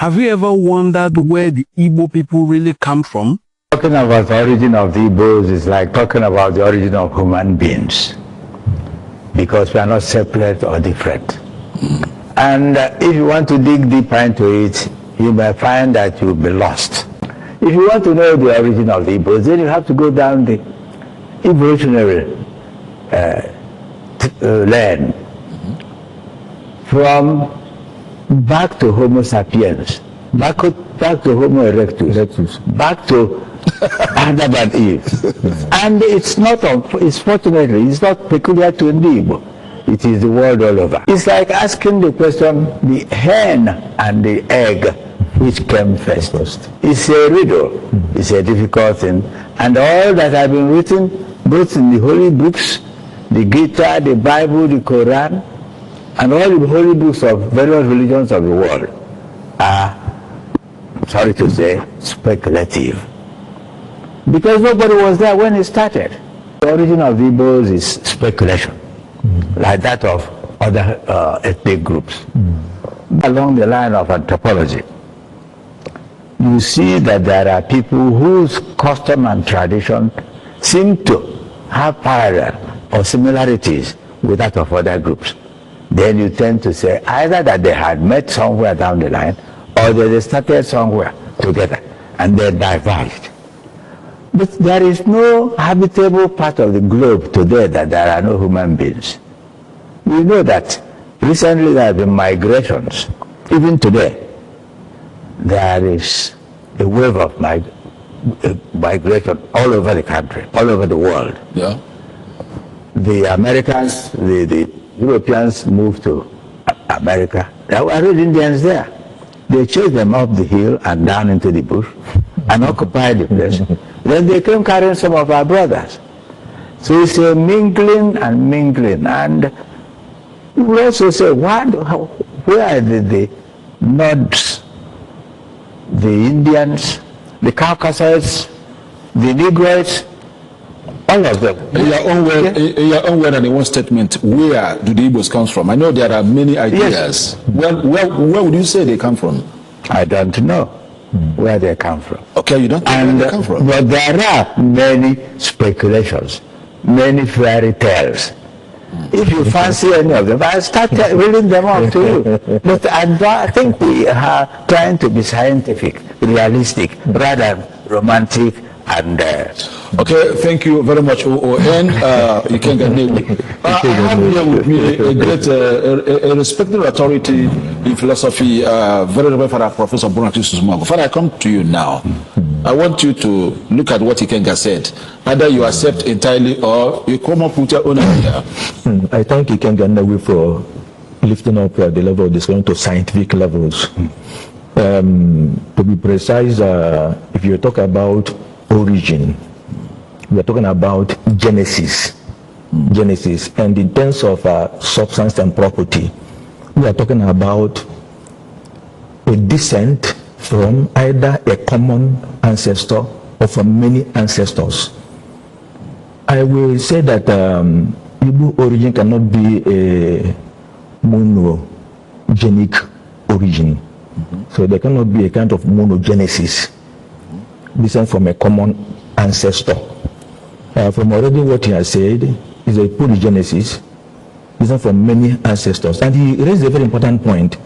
Have you ever wondered where the Igbo people really come from? Talking about the origin of the Igbos is like talking about the origin of human beings, because we are not separate or different. And if you want to dig deeper into it, you may find that you'll be lost. If you want to know the origin of the Igbos, then you have to go down the evolutionary lane from back to Homo sapiens, back to Homo erectus, back to Adam and Eve. And it's not, it's fortunately, it's not peculiar to Igbo. It is the world all over. It's like asking the question, the hen and the egg, which came first? It's a riddle. It's a difficult thing. And all that have been written, both in the holy books, the Gita, the Bible, the Quran, and all the holy books of various religions of the world are, sorry to say, speculative. Because nobody was there when it started. The origin of the Igbos is speculation, like that of other ethnic groups. Along the line of anthropology, you see that there are people whose custom and tradition seem to have parallel or similarities with that of other groups. Then you tend to say either that they had met somewhere down the line or that they started somewhere together and they diverged. But there is no habitable part of the globe today that there are no human beings. We know that recently there have been migrations. Even today, there is a wave of migration all over the country, all over the world. Yeah. The Americans, the Europeans moved to America. There were Red Indians there. They chased them up the hill and down into the bush and occupied the place. Then they came carrying some of our brothers. So it's a mingling and mingling. And we also say, where did the Nords, the Indians, the Caucasus, the Negroes, all of them? In your own word, in your own word and in one statement, where do the Igbos come from? I know there are many ideas. Yes. Where would you say they come from? I don't know where they come from. Okay, you don't know where they come from. But there are many speculations, many fairy tales. If you fancy any of them, I'll start reading them off to you. But I think we are trying to be scientific, realistic, rather than romantic and... Okay, thank you very much, OON. Ikenga Nnewi. I have here with me a great, a respected authority in philosophy, very reverend Father Professor Bonaventure Umuagu. Father, I come to you now. I want you to look at what Ikenga said. Either you accept entirely or you come up with your own idea. I thank Ikenga Nnewi for lifting up the level of discussion to scientific levels. To be precise, if you talk about origin, we are talking about genesis. Genesis, and in terms of substance and property, we are talking about a descent from either a common ancestor or from many ancestors. I will say that Igbo origin cannot be a monogenic origin. So there cannot be a kind of monogenesis, descent from a common ancestor. From already what he has said, is a polygenesis, descent from many ancestors. And he raised a very important point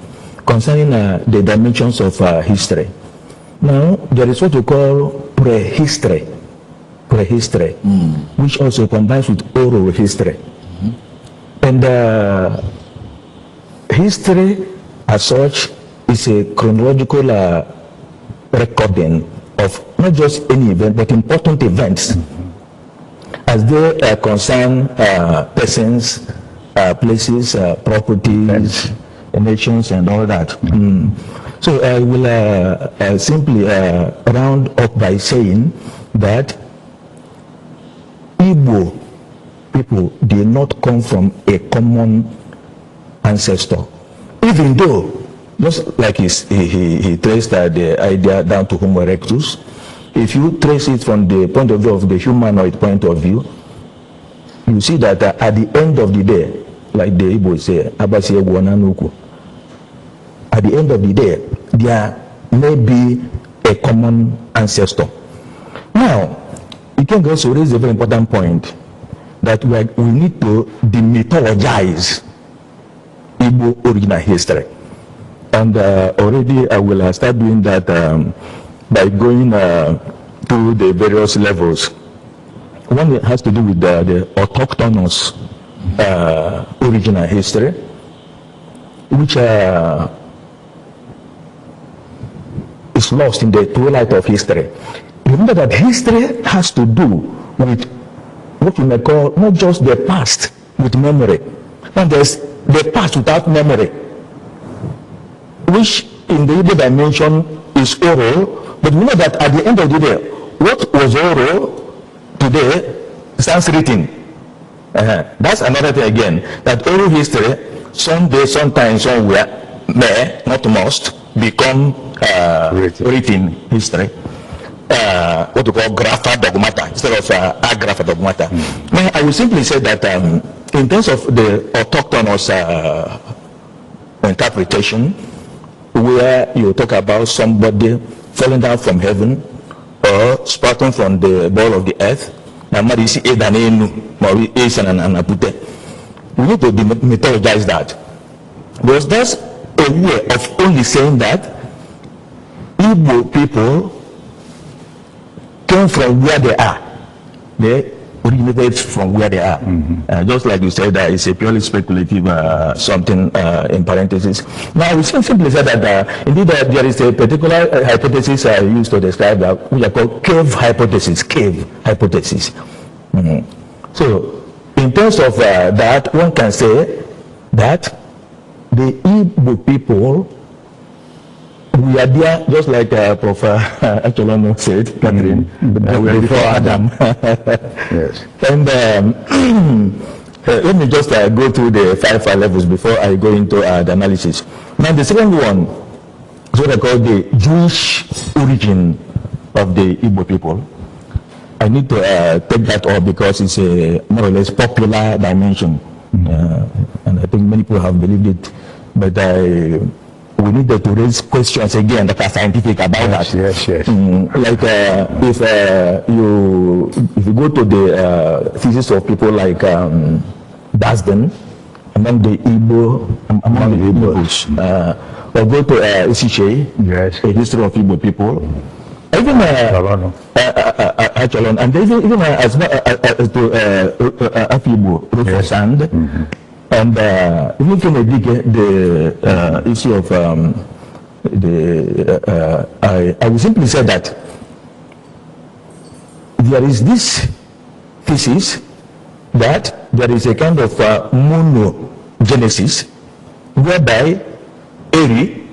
concerning the dimensions of history. Now, there is what we call prehistory, which also combines with oral history. And history as such is a chronological recording of not just any event, but important events as they concern persons, places, properties, nations, and all that. So I will simply round up by saying that Igbo people did not come from a common ancestor, even though, just like he traced the idea down to Homo erectus, if you trace it from the point of view of the humanoid point of view, you see that at the end of the day, like the Igbo say, at the end of the day, their may be a common ancestor. Now, you can also raise a very important point that we need to demythologize Igbo original history. And already I will start doing that by going to the various levels. One has to do with the autochthonous original history, which is lost in the twilight of history. Remember that history has to do with what we may call not just the past with memory. And there's the past without memory, which in the Igbo dimension is oral, but we know that at the end of the day, what was oral today stands written. That's another thing again, that oral history, someday, sometime, somewhere, may, not must, become written history. What we call grapha dogmata instead of agrapha dogmata. Now, I will simply say that in terms of the autochthonous interpretation, where you talk about somebody falling down from heaven or sprouting from the ball of the earth, we need to demythologize that. Because that's a way of only saying that Igbo people came from where they are. They originated from where they are. Just like you said, that it's a purely speculative something in parentheses. Now, we simply say that indeed there is a particular hypothesis used to describe that, which are called cave hypothesis. Cave hypothesis. So, in terms of that, one can say that the Igbo people, we are there, just like Prof. Acholonu said, Catherine, we are before Adam. Yes. And let me just go through the 5 levels before I go into the analysis. Now, the second one is what I call the Jewish origin of the Igbo people. I need to take that up because it's a more or less popular dimension. And I think many people have believed it, but we need to raise questions again that are scientific about that. Yes, yes. Like if you go to the thesis of people like Basden among the Igbo, among the Igbos, or go to Isichei, yes, a history of Igbo people. Even Acholonu, and even as to Afigbo, Rufus Sand. And even Kennedy, the issue of I will simply say that there is this thesis that there is a kind of monogenesis whereby Eri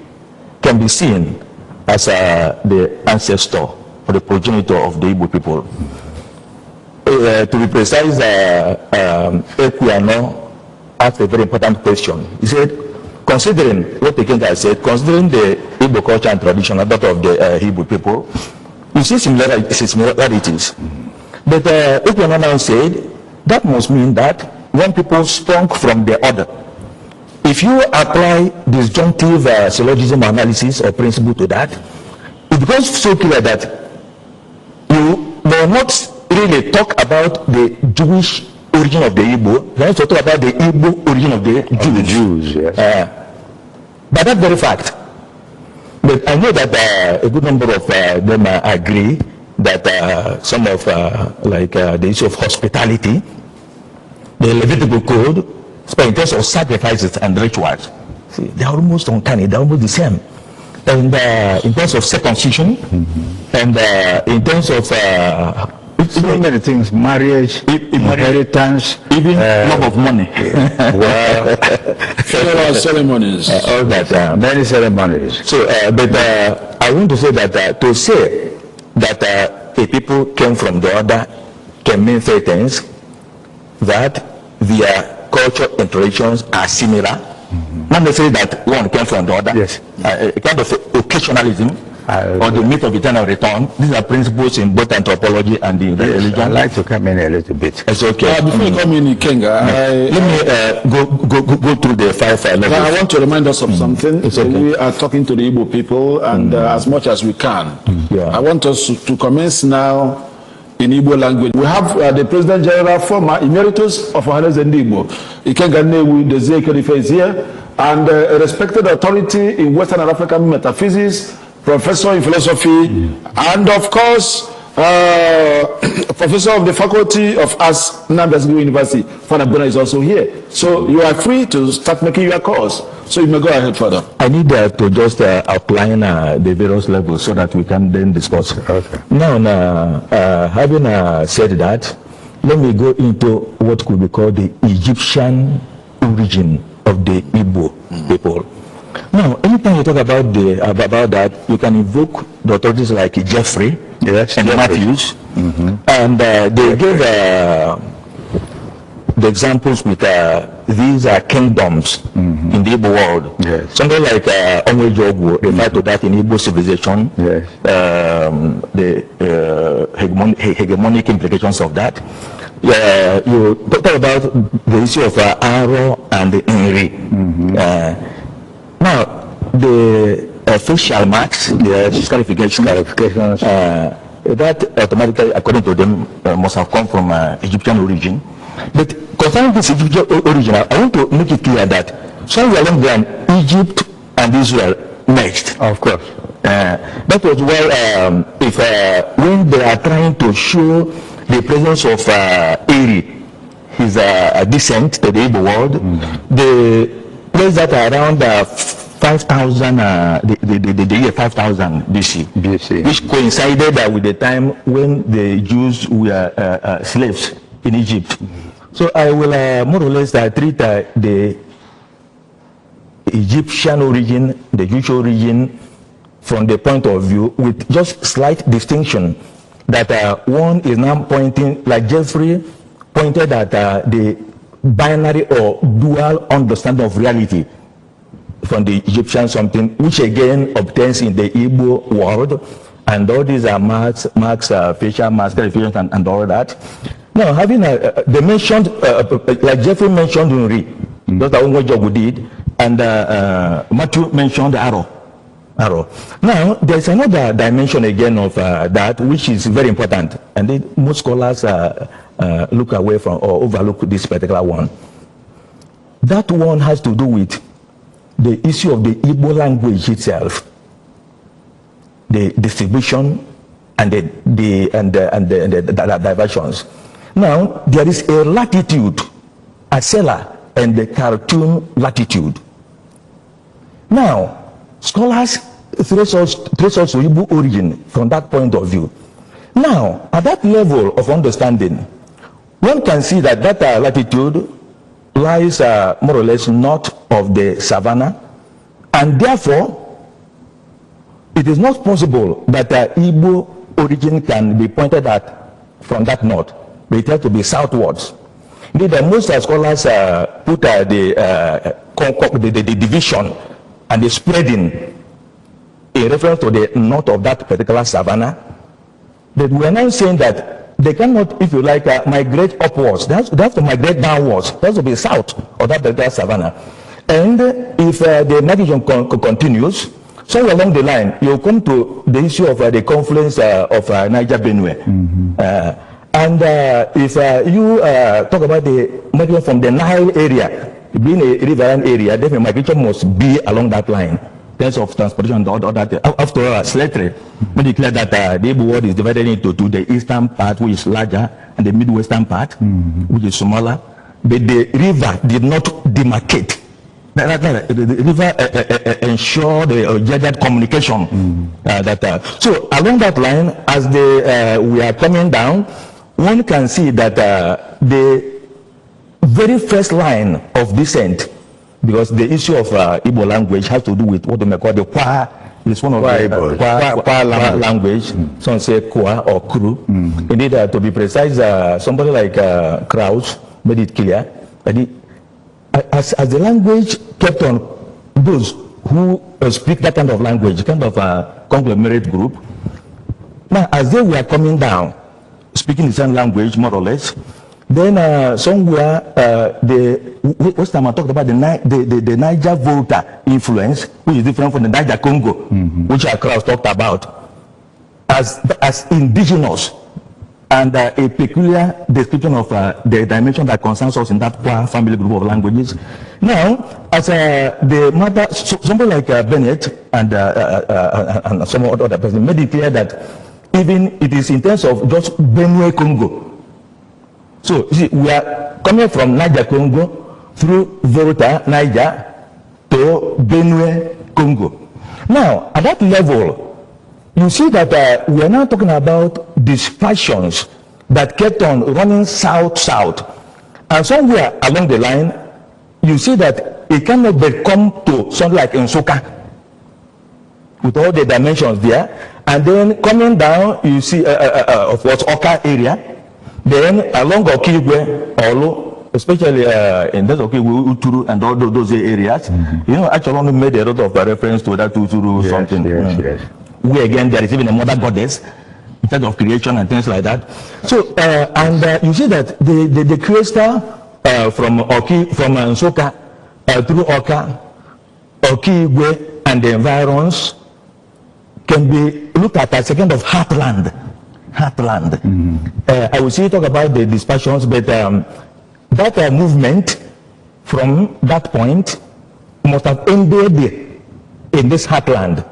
can be seen as the ancestor or the progenitor of the Igbo people. To be precise, Equiano asked a very important question. He said, considering what the king has said, considering the Igbo culture and tradition and that of the Hebrew people, you see similarities. But Equiano now said, that must mean that one people sprung from the other. If you apply disjunctive syllogism analysis or principle to that, it becomes so clear that you may not really talk about the Jewish origin of the Igbo, you also talk about the Igbo origin of the Jews. The Jews, yes. By that very fact. But I know that a good number of them agree that some of, like the issue of hospitality, the Levitical code, in terms of sacrifices and rituals, see, they are almost uncanny, they are almost the same. And in terms of circumcision, and in terms of so many things, marriage, inheritance, even love of money. Well, funeral ceremonies. All that. Many ceremonies. So, but I want to say that to say that a people came from the other can mean three things: that their culture and traditions are similar. Not necessarily that one came from the other. Yes. A kind of occasionalism. Or the myth of eternal return. These are principles in both anthropology and the religion. I'd like to come in a little bit. It's okay. Before you come in, Ikenga, let me go through the five levels. I want to remind us of something. It's okay. We are talking to the Igbo people, and as much as we can. Yeah. I want us to commence now in Igbo language. We have the President General, former Emeritus of Ohanaeze Ndigbo, Ikenga Nnewi Dozie Ikedife is here, and a respected authority in Western and African metaphysics, professor in philosophy, and of course, professor of the Faculty of Arts, Nnamdi Azikiwe University, Father Bona is also here. So you are free to start making your calls. So you may go ahead, Father. I need to just outline the various levels so that we can then discuss. Okay. Now, having said that, let me go into what could be called the Egyptian origin of the Igbo people. Now, anytime you talk about about that, you can invoke the authorities like Jeffrey, yes, and Jeffrey. Matthews, and they gave the examples with these kingdoms in the Igbo world. Yes. Something like Onwejogwu referred to that in Igbo civilization. Yes. The hegemonic implications of that. You talk about the issue of Aro and the Nri. Now, the facial marks, the scarifications, that automatically, according to them, must have come from Egyptian origin. But concerning this Egyptian origin, I want to make it clear that somewhere along the line, Egypt and Israel merged. Of course. That was where, when they are trying to show the presence of Eri, his descent to the Igbo world, the place that are around 5,000, the year 5,000 BC, which coincided with the time when the Jews were slaves in Egypt. So I will more or less treat the Egyptian origin, the Jewish origin, from the point of view with just slight distinction that one is now pointing, like Jeffrey pointed at the binary or dual understanding of reality from the Egyptian something, which again obtains in the Igbo world, and all these are marks, facial marks, scarifications, and all that. Now, having they mentioned, like Jeffrey mentioned Nri, that's the only job we did, and Matthew mentioned Aro. Now, there's another dimension again of that, which is very important, and then most scholars look away from or overlook this particular one. That one has to do with the issue of the Igbo language itself, the distribution and the diversions. Now, there is a latitude, Asela and the Khartoum latitude. Now, scholars trace us to Igbo origin from that point of view. Now, at that level of understanding, one can see that that latitude lies more or less north of the savannah, and therefore, it is not possible that Igbo origin can be pointed at from that north, but it has to be southwards. Indeed, most scholars put the division and the spreading in reference to the north of that particular savannah. But we are now saying that they cannot, if you like, migrate upwards. They have to migrate downwards. They have to be south of that particular savannah. And if the migration continues, somewhere along the line, you'll come to the issue of the confluence of Niger Benue. And if you talk about the migration from the Nile area, being a riverine area, then migration must be along that line. In terms of transportation and all that. After all, Slattery made it clear that the Igbo world is divided into two, the eastern part, which is larger, and the midwestern part, which is smaller. But the river did not demarcate. The river ensured the gendered communication. So along that line, as we are coming down, one can see that the very first line of descent, because the issue of Igbo language has to do with what they may call the Kwa. It's one of the Kwa language. Some say Kwa or Kru. Indeed, to be precise, somebody like Krauss made it clear that as the language kept on, those who speak that kind of language, kind of a conglomerate group. Now, as they were coming down, speaking the same language, more or less, then somewhere, the what's time I talked about the Niger Volta influence, which is different from the Niger Congo, which Krauss talked about, as indigenous, and a peculiar description of the dimension that concerns us in that Kwa family group of languages. Now, as the matter, so, somebody like Bennett and some other person made it clear that even it is in terms of just Benue Congo. So, you see, we are coming from Niger Congo through Volta, Niger, to Benue Congo. Now, at that level, you see that we are now talking about dispersions that kept on running south-south. And somewhere along the line, you see that it cannot but come to something like Nsukka, with all the dimensions there. And then coming down, you see, of course, Oka area. Then along Okigwe, Olo, especially in that Okigwe, Uturu, and all those areas, you know, actually only made a lot of reference to that Uturu, yes, something. Yes, yes. Where again, there is even a mother goddess in terms of creation and things like that. So, you see that the crystal from Oki, from Nsukka, through Oka, Okigwe, and the environs can be looked at as a kind of heartland. Heartland. I will see you talk about the dispersions, but that movement from that point must have ended in this heartland.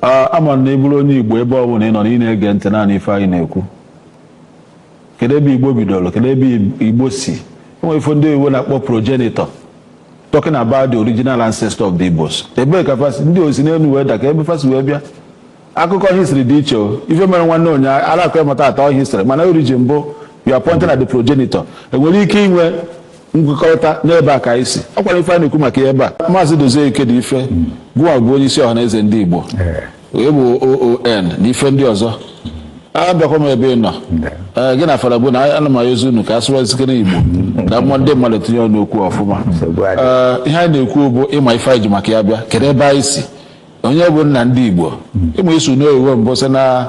Ama na eburu onye Igbo ebe ọ bụla ị nọ na ị na-ege ntị naanị ife anyị na-ekwu. Kedu ebe Igbo bidoro? Kedu ebe Igbo si? Enwere ife ndị oyibo na-akpọ progenitor, talking about the original ancestor of the Igbos. Ebe ka fasi ndị osi n'elu wee da ka ebe fasi wee bịa. Akụkọ history dị iche o. Ife mere nwanne onye alakọ ịmata atọ history, mana origin bụ you are pointing at the progenitor. Enwere ike inwe nkwekọrịta n'ebe a ka anyị si. Ọ kwara ife a na-ekwu maka ebe a. Maazị Dozie Ikedife, gụwa bụ onye isi ọha na eze ndị Igbo. Bụ OON na ife ndị ọzọ. Abịakwa m ebe ị nọ. Gị na Fada bụ na ana m ayọzi unu ka a sụwa ezikere Igbo ka mmụọ ndị mmadụ tinye ọnụ okwu ọfụma. Ihe anyị na-ekwu bụ ịma ife anyị ji maka ya bịa. Kedu ebe anyị si? Onye bụ nna ndị Igbo? Ịma iso n'oyibo mbụ sị na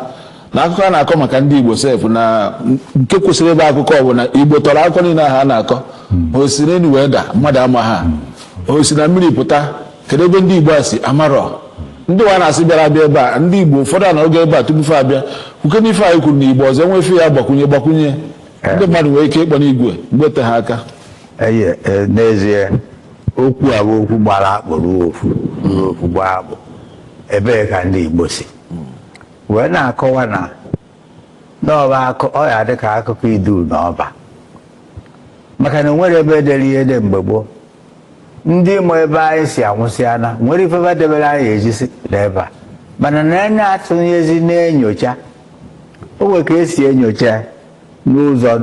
akụkọ a na-akọ maka ndị Igbo sef na nke kwụsịrị ebe akụkọ bụ na Igbo tọrọ akụkọ niile ahụ a na-akọ. O si n'elu wee da mmadụ ama ha. O si na mmiri pụta. Kedu ebe ndị Igbo a si? Amarọ. Ndị nwa na-asị bịara abịa ebe a, ndị Igbo ụfọdụ anọghị ebe a tupu fe abịa. Kwuke n'ife anyị kwuru na Igbo ọzọ enwe ife ya gbakwunye. Ndị mmadụ nwere ike ịkpọ n'igwe mgbe te ha aka. N'ezie, okwu a bụ okwu gbara akpụ ruo ofu gbaa akpụ. Ebee ka ndị Igbo si? Wee na-akọwa na n'ọba ọ ya dị ka akụkọ idu na ọba. Maka na nwere ebe edere ihe dị mgbe gboo. Ndị ma ebe anyị si anwụsịana nwere ife debere anyị ejisi n'ebe a. Mana na anyị atụnyezi na-enyocha. O nwere ka esi enyocha n'ụzọ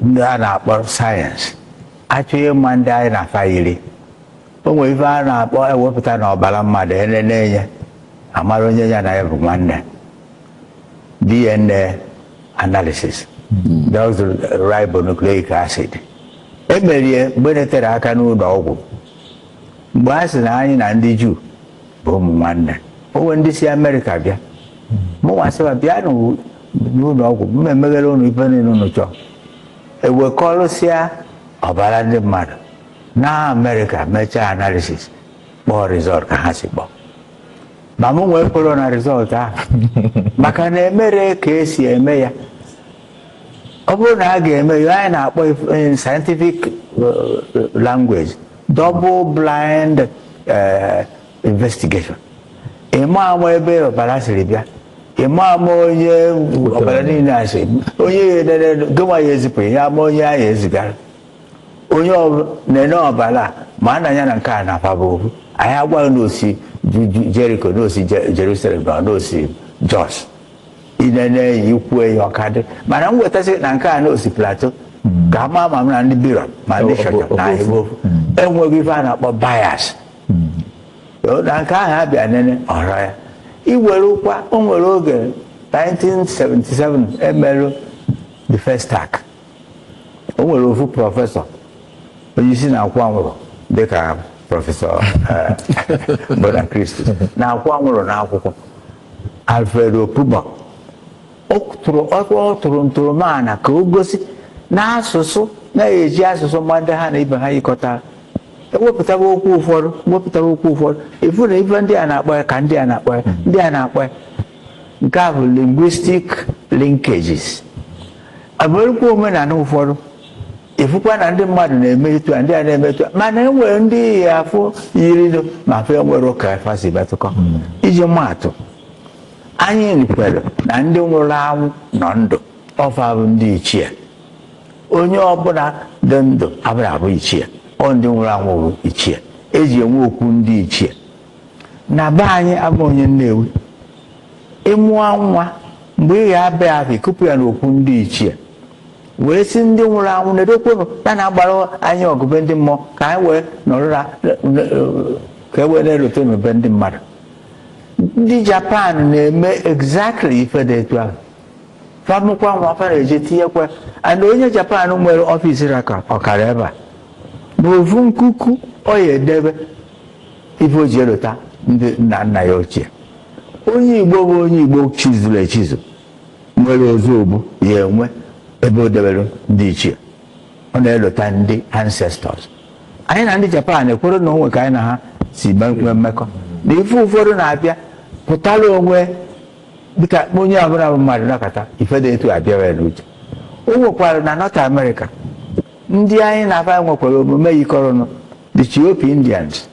ndị a na-akpọ sayensị. Achọ ịma ndị anyị na-afa yiri. O nwere ife a na-akpọ ewepụta n'ọbara mmadụ enene ya amara onye ya na ya bụ nwanne. DNA analysis. Deoxyribonucleic acid. Emerie mgbe netere aka n'ụlọ ọgwụ. Mgbe a sị na anyị na ndị Juu bụ ụmụ nwanne. O nwere ndị si Amerịka bịa. Mụnwa sịba bịa n'ụlọ ọgwụ m emeghere ụnụ ife niile ụnụ chọọ. Ewekọrụsịa ọbara ndị mmadụ na Amerịka mechaa analysis kpọọ result ka ha si kpọọ. Ma mụ nwee kwere na result ahụ maka na emere ka esi eme ya. Ọ bụrụ na a ga-eme ya, anyị na-akpọ in scientific language double blind investigation. Ịma ama ebe ọbara siri bịa, ịma ama onye ọbara niile asị, onye gịnwa ya ezipụ ya ama onye ahụ ezigara. Onye na-ene ọbara ma a na ya na nke a na-afa bụ ofu. Anyị agwaghị n'osi Jericho, n'osi Jerusalem, na n'osi Jos. Inene ya ikwu ya ọka dị. Mana m wetasị na nke a n'osi Plateau ka ama ma m na ndị Biro ma ndị Shọchọ na Igbo enweghị ife a na-akpọ bias. Na nke ahụ abịa nene ọrọ ya. Iwerukwa o nwere oge 1977 emerụ the first attack. O nwere ofu prọfesọ onye isi na-akwụ anwụrụ dịka Professor Bonachristus na akwụ anwụrụ n'akwụkwọ. Alfred Opubo ọ tụrụ ntụrụmana ka o gosi na asụsụ na-eji asụsụ mmadụ ha na ibe ha yikọtara ewepụtaba okwu ụfọdụ wepụtaba okwu ụfọdụ ifu na ife ndị a na-akpọ ya ka ndị a na-akpọ ya ndị a na-akpọ ya. Nke a bụ linguistic linkages. Abụrụkwa omenala ụfọdụ ifukwa na ndị mmadụ na-eme etu a, ndị a na-eme etu a, mana e nwere ndị ya afụ yirido ma afụ enwere ụka afa si metụkọ. Iji maatụ, anyị kwere na ndị nwụrụ anwụ nọ ndụ, ọfa bụ ndị ichie. Onye ọbụla dị ndụ abụrụ abụ ichie, ọ ndị nwụrụ anwụ bụ ichie. Eji enwe okwu ndị ichie na be anyị. Abụ onye Nnewi, ịmụọ nwa mgbe ị ga-abịa ahụ ịkụpụ ya n'okwu ndị ichie wee sị ndị nwụrụ anwụ na-edokwenụ ya na-agbara anyị ọgụbe ndị mmụọ ka anyị wee nọrọ ka e wee na-erote n'ebe ndị mmadụ. Ndị Japan na-eme exactly ife dị etu ahụ. Famụkwa nwa fa na-eje tinyekwa and onye Japan nwere ọfịs raka ọkara ebe a n'ofu nkuku ọ ya edebe ife o ji erota ndị nna nna ya ochie. Onye Igbo bụ onye Igbo chizuru echizu nwere ozu ogbu ya enwe ebe o debere ndị ichie, ọ na-elota ndị ancestors. Anyị na ndị Japan ekwere na onwe ka anyị na ha si nwee mmekọ na ife ụfọdụ na-abịa pụtara onwe dịka onye ọbụla bụ mmadụ nakọta ife dị etu abịa ya n'uche. O nwekwara na North America ndị anyị na-afa nwekwara omume yikọrọnụ, the Cherokee Indians.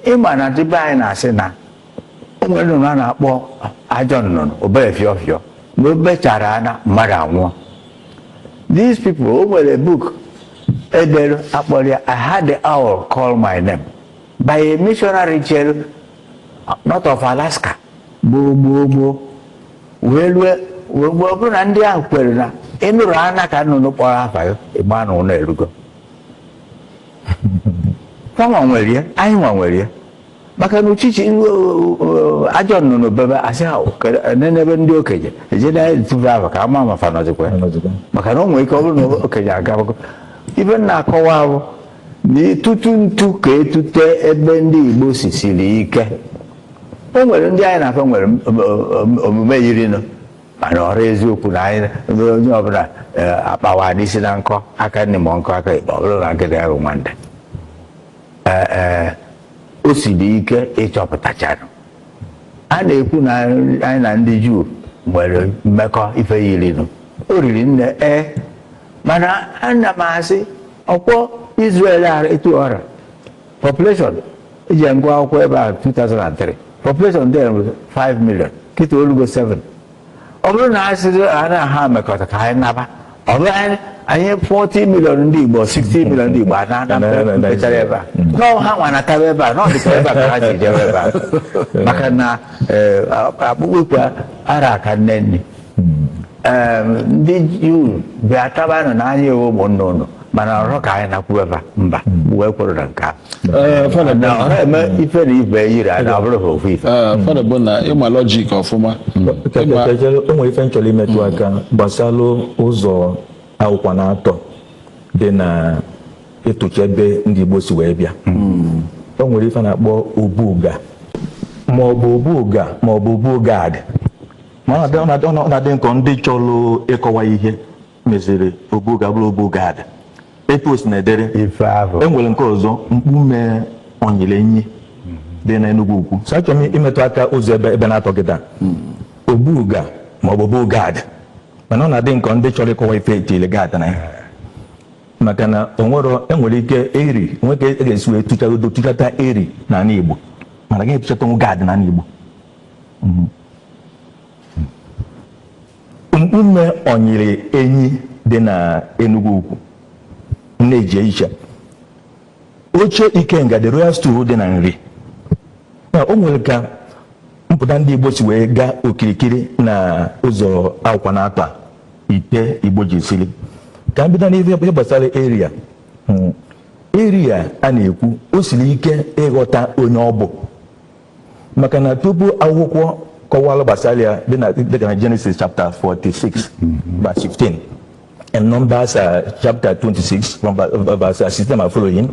Ịma na ndị be anyị na-asị na o nwere nnụnụ a na-akpọ ajọ nnụnụ obere fịọ fịọ na o bechara ana mmadụ anwụọ. These people, o nwere book edere akpọrọ ya I Had the Owl Call My Name by a missionary jere north of Alaska gboo gboo gboo wee rue wee gboo. Ọ bụrụ na ndị ahụ kwere na ịnụrụ ana ka nnụnụ kpọrọ afa ya ịgba na ụlọ erugo. Fanwa nwere ya, anyị nwa nwere ya, maka na uchichi ajọ nnụnụ bebe asị ha n'ebe ndị okenye eje na-etufu afa ka ama ma fa nọzikwa ya. Maka na o nwere ike ọ bụrụ na okenye agabago. Ife m na-akọwa ahụ na tutu ntu ka etute ebe ndị Igbo si siri ike. O nwere ndị anyị na-afọ nwere omume yirinụ, mana ọrụ eziokwu na anyị onye ọbụla akpawa n'isi na nkọ aka nne ma nkọ aka ikpe ọ bụrụ na nkịta ya bụ nwande. O siri ike ịchọpụtachanụ. A na-ekwu na anyị na ndị Juu nwere mmekọ ife yirinụ, o riri nne ee, mana ana m asị ọkwọ Israel ara etu ọra population eji ngụ akwụkwọ ebe a 2003 population there was 5 million, kịta olugo 7. Ọ bụrụ na asịrị a na ha mekọta ka anyị naba, ọ bụrụ anyị 40 million ndị Igbo, 60 million ndị Igbo ana mechara ebe a nọ ha nwa nataba ebe a nọ dịka ebe a ka ha si jebe ebe a, maka na akpụkpọ ụkwụ ara aka nne nne ndị Juu bịa tabanụ na anyị ewe ụmụnne ụnụ, mana ọrụ ka anyị nakwuo ebe a mba wee kwere na nke a na ọrụ eme ife na ibe yiri anyị ọ bụrụ ha ofu ife. Fada bụ na ịma lọjik ọfụma. O nwere ife m chọrọ imetụ aka gbasara ụzọ akwụkwọ na atọ dị na ịtụcha ebe ndị Igbo si wee bịa. O nwere ife na-akpọ obuga ma ọ bụ obuga ma ọ bụ obugad, ma ọ na-adị nkọ ndị chọrọ ịkọwa ihe meziri obuga bụrụ obugad. Etu o si na-edere ife ahụ. E nwere nke ọzọ mkpume onyilenyi dị na Enugu Ukwu. So achọrọ m imetụ aka ụzọ ebe na-atọ kịta obuga ma ọ bụ obugad, mana ọ na-adị nkọ ndị chọrọ ịkọwa ife etile gad na ya, maka na enwere ike eri nweke e ga-esi wee tụchagodo tụchata eri n'ala Igbo, mana gaghị etụchatanwu gad n'ala Igbo. Mkpume onyiri enyi dị na Enugu Ukwu na-eji iche oche Ikenga the Royal Stool dị na Nri. Na o nwere ka mpụta ndị Igbo si wee gaa okirikiri na ụzọ akwụkwọ na atọ ite Igbo ji siri. Ka m bido n'ihe gbasara eria. Eria a na-ekwu o siri ike ịghọta onye ọ bụ, maka na tupu akwụkwọ kọwara gbasara ya dị na Genesis chapter 46 verse 15 and Numbers chapter 26 from verse 16 and following,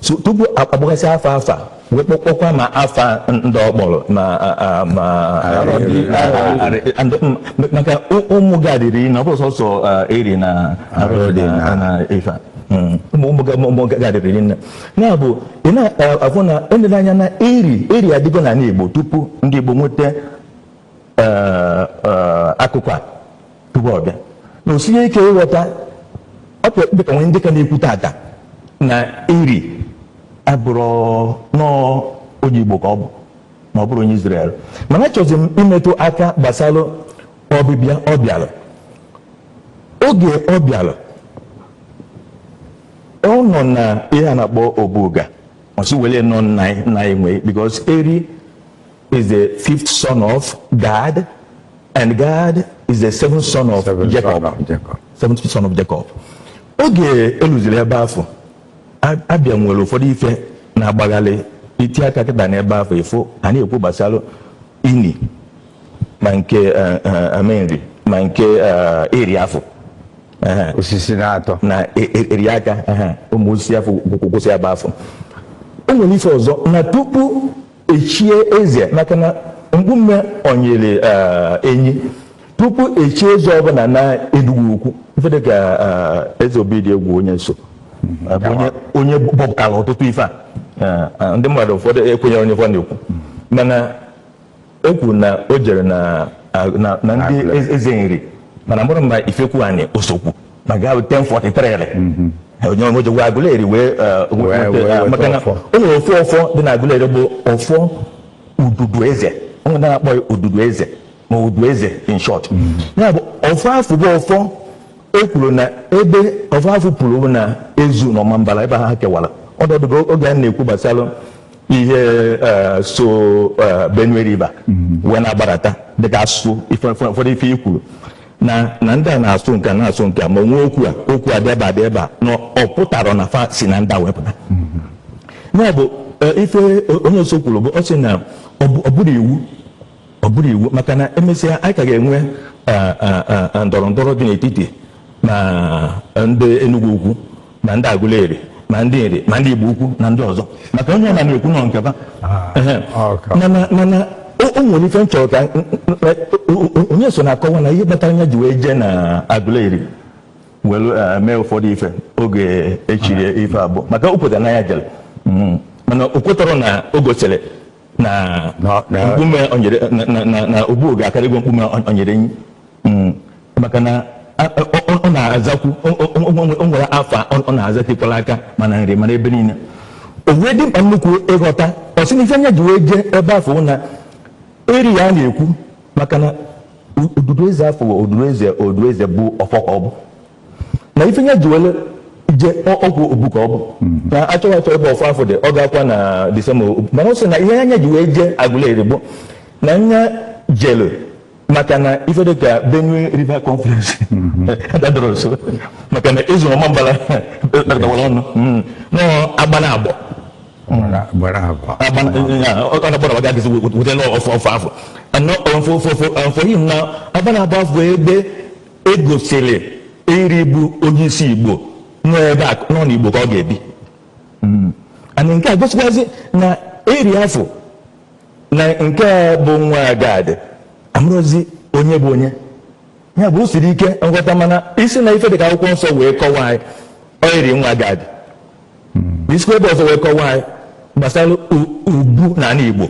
So tupu akpọgasị afa afa wee kpọkpọkwa ma afa ndị ọkpọrọ ma ma maka ụmụ gadịrị na ọ bụrụ sọsọ eri na na ife ụmụ gadịrị nne ya bụ ị na-afụ na elele anya na eri eri adịgo n'ala Igbo tupu ndị Igbo nweta akụkụ a tupu ọ bịa na o sie ike ịghọta ọ dịka nwere ndị ka na-ekwu tata na eri abụrụ nọọ onye Igbo ka ọ bụ ma ọ bụrụ onye Israel. Mana achọzi m imetụ aka gbasara ọbịbịa ọ bịara. Oge ọ bịara ọ nọ na ihe a na-akpọ Obuga, ọsị wele nọ nna enwe, because Eri is the fifth son of Gad, and Gad is the seventh son of Jacob. Seventh son of Jacob. Oge eluziri ebe afọ abịa nwere ụfọdụ ife na-agbaghalị iti aka kịta n'ebe afọ ifo a na-ekwu gbasara ini ma nke amenri ma nke eri afọ osisi na-atọ na eri aka ụmụ osisi afọ kwụsị ebe afọ. O nwere ife ọzọ na tupu echie eze, maka na mkpume onyere enyi, tupu echie eze ọbụla na Enugwu Ukwu, ife dịka eze Obidiegwu onye nso onye bọpụtara ọtụtụ ife a ndị mmadụ ụfọdụ ekwenyere onye ụfọdụ na-ekwu, mana ekwu na o jere na ndị eze nri, mana mụrụ mma ifekwu anyị osokwu maka 1043 onye ojegwu Aguleri wee maka na o nwere ofu ọfọ dị na Aguleri bụ ọfọ ududu eze, onwe ndị na-akpọ ya ududu eze ma udu eze in short. Ya bụ ọfọ afọ bụ ọfọ e kwuru na ebe ọfọ afọ pụrụ na ezu na Ọmambala ebe ha kewara ọdọdụgo oge a na-ekwu gbasara ihe so Benue River wee na-agbarata dịka asụsụ ụfọdụ ife i kwuru na ndị a na-asụ nke na-asụ nke ma nwee okwu a okwu a dịba adịba na ọ pụtara na fa si na ndị a wepụta. Ya bụ ife onye nso kwuru bụ ọ sị na ọ bụrụ iwu maka na emesịa anyị ka ga-enwe ndọrọ ndọrọ dị n'etiti ma ndị Enugwu Ukwu ma ndị Aguleri ma ndị Nri ma ndị Igbo Ukwu na ndị ọzọ, maka onye na na-ekwu nọ nke ba. Mana o nwere ife nchọrọ ka onye so na-akọwa na ihe kpatara ya ji wee jee na Aguleri were mee ụfọdụ ife oge echiri ife abụọ, maka o kwetara na ya jere, mana o kwetara na o gosiri na mkpume onyere na Obuga akarịgo mkpume onyere enyi, maka na ọ na-azakwu o nwere afa ọ na-azatekwala aka mana nri mana ebe niile. O wee dị mkpa nnukwu ịghọta ọ sị na ife anya ji wee jee ebe afọ na eri ya na-ekwu maka na odudu eze afọ odudu eze bụ ọfọ ka ọ bụ na ife anya ji wee jee ọgwụ obu ka ọ bụ na achọghị achọ ebe ọfọ afọ dị ọ ga-akwa na Disemba, mana ọ sị na ihe anya ji wee jee Aguleri bụ na anya jelu maka na ife dịka Benue River Conference dadoro nso, maka na ezu Ọmambala kpakọtawara ọnụ nọọ agba na agbọ na agba na abọ afọ ebe egosiri eri bụ onye isi Igbo nọ ebe a nọ n'Igbo ka ọ ga-ebi. And nke a gosikwazi na eri afọ na nke a bụ nwa Gad amụrụzi onye bụ onye ya bụ o siri ike nghọta, mana isi na ife dịka akwụkwọ nsọ wee kọwaa anyị ọ eri nwa Gad, isikwa ebe ọzọ wee kọwaa anyị gbasara ubu n'ala Igbo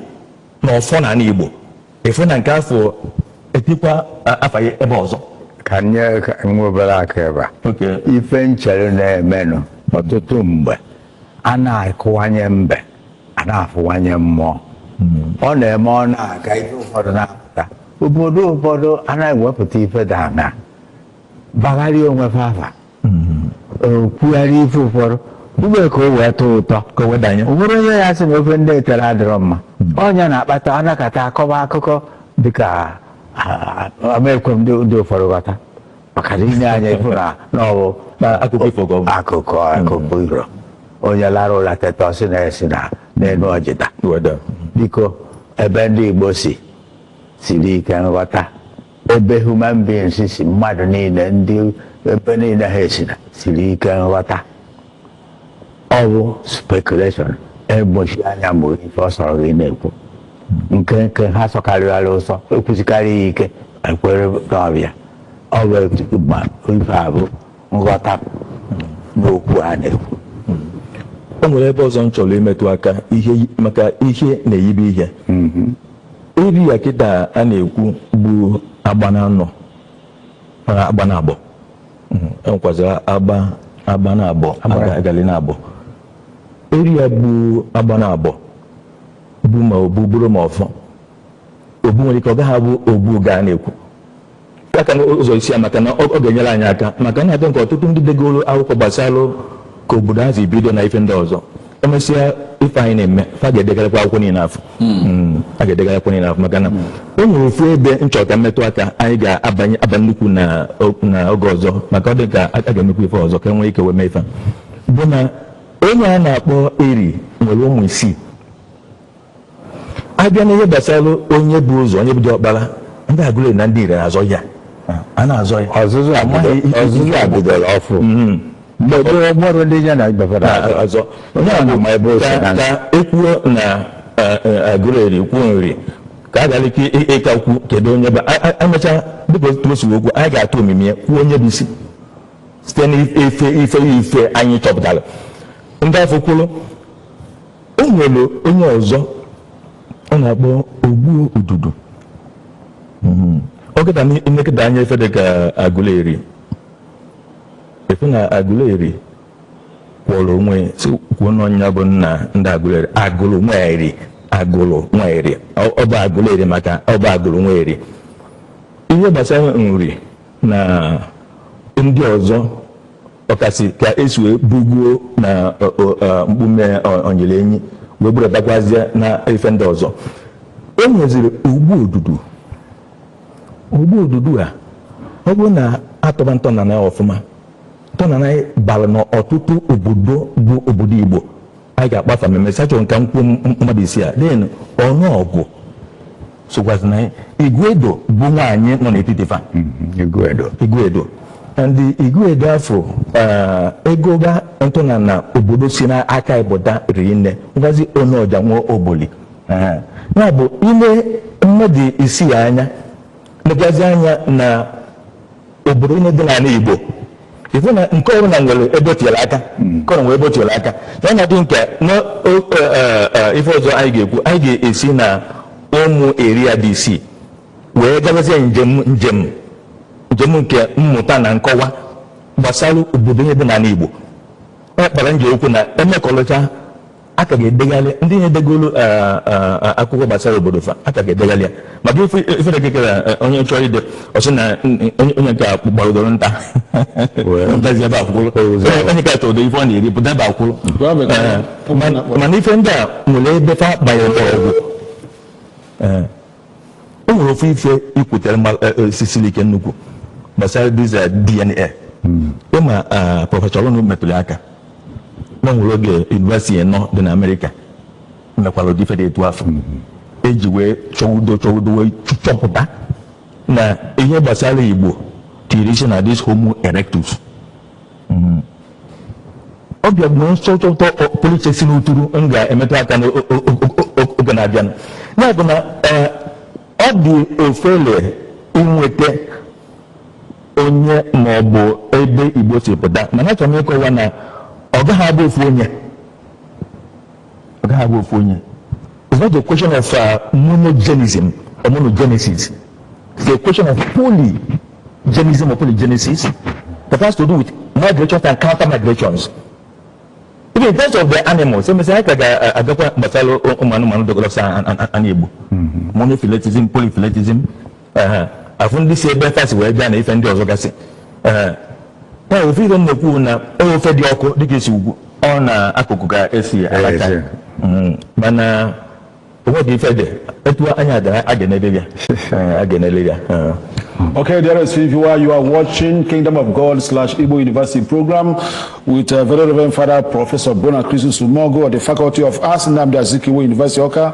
na ọfọ n'ala Igbo, efu na nke afọ etikwa afa ya ebe ọzọ. Ka nye nwa obere aka ebe a. Ife nchere na-emenụ ọtụtụ mgbe a na-akụwanye mbe a na-afụwanye mmụọ, ọ na-eme ọ na-aga ife ụfọdụ na-apụta obodo ụfọdụ anaghị ewepụta ife dana bagharịa onwe fafa kwugharịa ife ụfọdụ ube ka o wee tọọ ụtọ ka o wee danye. Ọ bụrụ onye ya sị na ofe ndị etere adịrọ mma, ọnya na-akpata anakata akọba akụkọ dịka amaekwe ndị ụfọdụ ghọta maka na inye anya ịfụ na n'ọbụ akụkọ ifo ka ọ bụ akụkọ akụkọ iro onye lara ụra teta ọsị na-esi na n'elu ọjịda. Biko ebe ndị Igbo si siri ike nghọta, ebe human beings si mmadụ niile ndị ebe niile ha esi na siri ike nghọta. Ọ bụ speculation, egbochi anya mgbe ife ọ sọrọ gị na-ekwu nke ha sọkarịala ụsọ, ekwusikarị ya ike ekwere n'ọbịa. Ọ bụ ma ife a bụ nghọta n'okwu a na-ekwu. O nwere ebe ọzọ m chọrọ imetụ aka ihe maka ihe na-eyibe ihe eri ya kịta a na-ekwu bụ agba na anọ, agba na abụọ. Enwekwazịrị agba agba na abụọ agali na abụọ. Eri ya bụ agba na abụọ bụ ma obu bụrụ ma ọfọ obu nwere ike ọ gaghị abụ obu ga na-ekwu aka n'ụzọ isi ya, maka na ọ ga-enyere anyị aka maka na adị nke ọtụtụ ndị degoro akwụkwọ gbasara ka obodo ha si bido na ife ndị ọzọ. Emesịa ife anyị na-eme, fa ga-edegarakwa akwụkwọ niile afọ, a ga-edegarakwa akwụkwọ niile afọ, maka na o nwere ofu ebe nchọ ka mmetụ aka anyị ga-abanye aba nnukwu na oge ọzọ, maka ọ dị ka a ga-emekwa ife ọzọ ka e nwee ike wee mee ife bụ na onye a na-akpọ Eri nwere ụmụ isii. Abịa n'ihe gbasara onye bụ ụzọ, onye bụ diọkpara, ndị Agụleri na ndị Ire na-azọ ya, a na-azọ ya. Ọzụzụ a bidoro ọfụ mgbe gboo mụrụ ndị ya na azọ ka ekwuo na Agụleri kwuo nri ka a gara ike ịka kwu kedu onye bụ emechaa dịka otu o si okwu anyị ga-atụ omimi ya kwuo onye bụ isi site n'ife ife ife anyị chọpụtara. Ndị afọ kwuru o nwere onye ọzọ ọ na-akpọ Ogbu Ududu. Ọ kịta nnekịta anya ife dị ka Agụleri efe na Agụleri kwọrọ onwe si kwuo n'ọnya bụ nna ndị Agụleri agụlụ nweri agụlụ nweri ọ bụ Agụleri maka ọ bụ agụlụ nweri. Ihe gbasara nri na ndị ọzọ ọkasị ka esi wee buguo na mkpume onyere enyi wee burutakwazie na ife ndị ọzọ. O nweziri Ogbu Odudu. Ogbu Odudu a ọ bụrụ na atọba ntọnana ya ọfụma, ntọnana anyị bara n'ọtụtụ obodo bụ obodo Igbo anyị ga-akpafa mmemme sachọ nka nkwụ mmadụ isi a den ọnụọgụ sokwazi na Igwedo bụ nwaanyị nọ n'etiti fa Igwedo ndị Igwedo afọ ego ga ntọnana obodo si n'aka ịbụta riri nne ngwazi onye ọja nwụọ ogboli ya bụ ile mmadụ isii anya legazi anya na obodo onye dị n'ala Igbo ifu na nke ọbụla nwere ebe o tinyere aka, nke ọbụla nwere ebe o tinyere aka na ọnọdụ nke ife ọzọ anyị ga-ekwu, anyị ga-esi na ụmụ eri ya dị isii wee gabazie njem njem njem nke mmụta na nkọwa gbasara obodo onye dị n'ala Igbo. Ọ kpara nje okwu na emekọlụcha aka ga-edegharị ndị na-edegolu akwụkwọ gbasara obodo fa aka ga-edegharị ya maka ife na-ekekere onye chọrọ ide ọsị na onye nke a gbarụdoro nta ntazi ebe akwụkwọ onye ka chọrọ ife ọ na-eri pụta ebe akwụkwọ, mana ife ndị a nwere ebe fa gbanyere mgbọrọgwụ. O nwere ofu ife ikwutere sisiri ike nnukwu gbasara diza DNA ịma prọfesọ Ọlụnụ metụrụ aka na nwere oge yunivesiti nọ dị na Amerịka mekwara ụdị ife dị etu afọ eji wee chọudo wee chọpụta na ihe gbasara Igbo tiri isi na this Homo erectus. Ọ bịa bụ nchọchọta pụrụ iche si n'uturu m ga-emetụ aka n'oge na-abịanụ. Ya bụ na ọ dị ofele inweta onye ma ọ bụ ebe Igbo si pụta, mana achọrọ m ịkọwa na ọ gaghị abụ ofu onye. Ọ gaghị abụ ofu onye. It's not a question of monogenism or monogenesis. It's a question of polygenism or polygenesis that has to do with migrations and counter migrations. Even in terms of the animals, agakwa gbasara ụmụ anụmanụ dọgọlọsa anya Igbo. Monophyletism, polyphyletism, afụ ndị si ebe fasi wee bịa na ife ndị ọzọ gasị. Ya ofe ihe na-ekwu na ofe dị ọkụ dịka esi ugwu ọ na akụkụ ka esi alaka, mana onwe ife dị etu anya dara a ga-enele ya a ga-enele ya. Okay, dear viewer, you are watching Kingdom of God / Igbo University program with Very Reverend Father Professor Bonachristus Umeogu of the Faculty of Arts, Nnamdi Azikiwe University, Awka,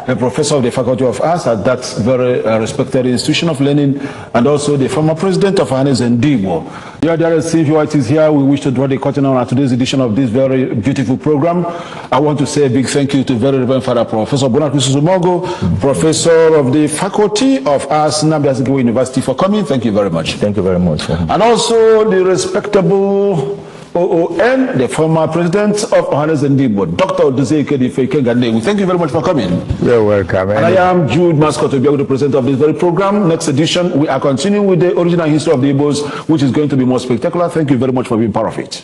a professor of the Faculty of Arts at that very respected institution of learning, and also the former president of Ohanaeze Ndigbo. Yeah, dear CVYT is here. We wish to draw the curtain on today's edition of this very beautiful program. I want to say a big thank you to very Reverend Father Professor Bonacris Umogo, Professor of the Faculty of Arts, Nnamdi Azikiwe University, for coming. Thank you very much. Thank you very much. And also the respectable OON, the former president of Ohanaeze Ndigbo, Dr. Oduzie Ikedife Ikenga Nnewi. Thank you very much for coming. You're welcome. And I am Jude Mascot, to be able to present of this very program. Next edition, we are continuing with the original history of the Igbos, which is going to be more spectacular. Thank you very much for being part of it.